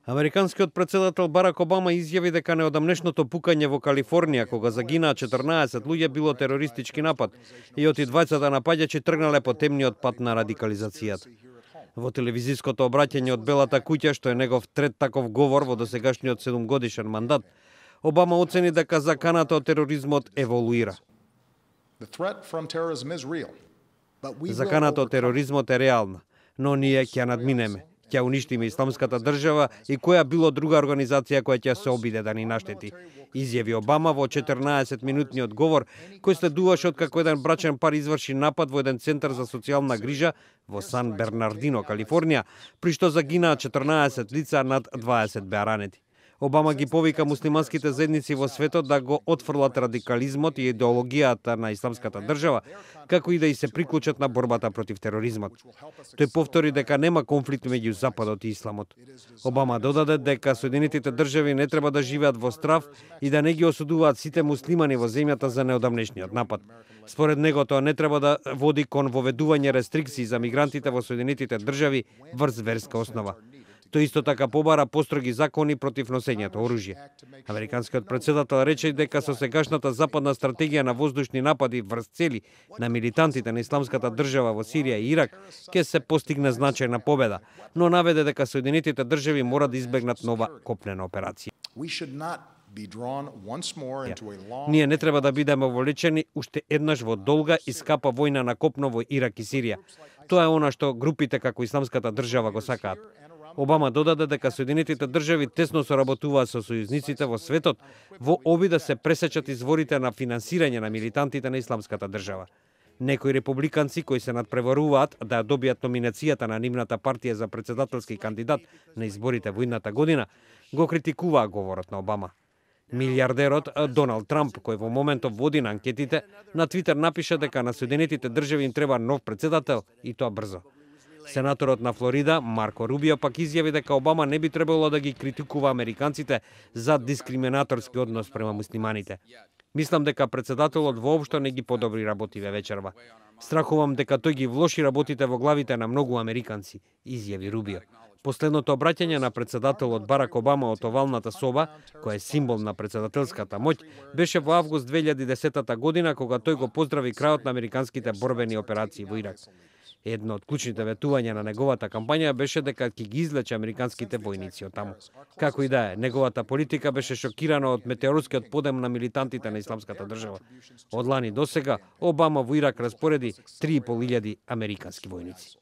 Американскиот председател Барак Обама изјави дека неодамнешното пукање во Калифорнија кога загинаа 14 луѓе било терористички напад и оти двајцата напаѓачи тргнале по темниот пат на радикализацијата. Во телевизиското обраќање од Белата куќа, што е негов трет таков говор во досегашниот 7-годишен мандат, Обама оцени дека заканата од тероризмот еволуира. Заканата од тероризмот е реална, но ние ќе надминеме. Ќе уништиме Исламската држава и која било друга организација која ќе се обиде да ни наштети, изјави Обама во 14-минутниот говор кој следуваше откако еден брачен пар изврши напад во еден центар за социјална грижа во Сан Бернардино, Калифорнија, при што загинаа 14 лица, над 20 беа ранети. Обама ги повика муслиманските заедници во светот да го отфрлат радикализмот и идеологијата на Исламската држава, како и да и се приклучат на борбата против тероризмот. Тој повтори дека нема конфликт меѓу Западот и Исламот. Обама додаде дека Соединетите држави не треба да живеат во страв и да не ги осудуваат сите муслимани во земјата за неодамнешниот напад. Според него тоа не треба да води кон воведување рестрикции за мигрантите во Соединетите држави врз верска основа. Тој исто така побара построги закони против носењето оружје. Американскиот председател рече дека со сегашната западна стратегија на воздушни напади врз цели на милитантите на Исламската држава во Сирија и Ирак ќе се постигне значајна победа, но наведе дека Соединетите држави мора да избегнат нова копнена операција. Ние не треба да бидеме вовлечени уште еднаш во долга и скапа војна на копно во Ирак и Сирија. Тоа е она што групите како Исламската држава го сакаат. Обама додаде дека Соединетите држави тесно соработуваат со сојузниците во светот во обид да се пресечат изворите на финансирање на милитантите на Исламската држава. Некои републиканци кои се надпреваруваат да ја добијат номинацијата на нивната партија за председателски кандидат на изборите во идната година, го критикуваа говорот на Обама. Милиардерот Доналд Трамп, кој во моментов води на анкетите, на Твитер напиша дека на Соединетите држави им треба нов председател и тоа брзо. Сенаторот на Флорида, Марко Рубио, пак изјави дека Обама не би требало да ги критикува американците за дискриминаторски однос према муслиманите. Мислам дека председателот воопшто не ги подобри работиве вечерва. Страхувам дека тој ги влоши работите во главите на многу американци, изјави Рубио. Последното обраќање на председателот Барак Обама од овалната соба, која е символ на председателската моќ, беше во август 2010 година, кога тој го поздрави крајот на американските борбени операции во Ирак. Едно од клучните ветувања на неговата кампања беше дека ќе ги излече американските војници од таму. Како и да е, неговата политика беше шокирана од метеорскиот подем на милитантите на Исламската држава. Од лани до сега Обама во Ирак распореди 3.500 американски војници.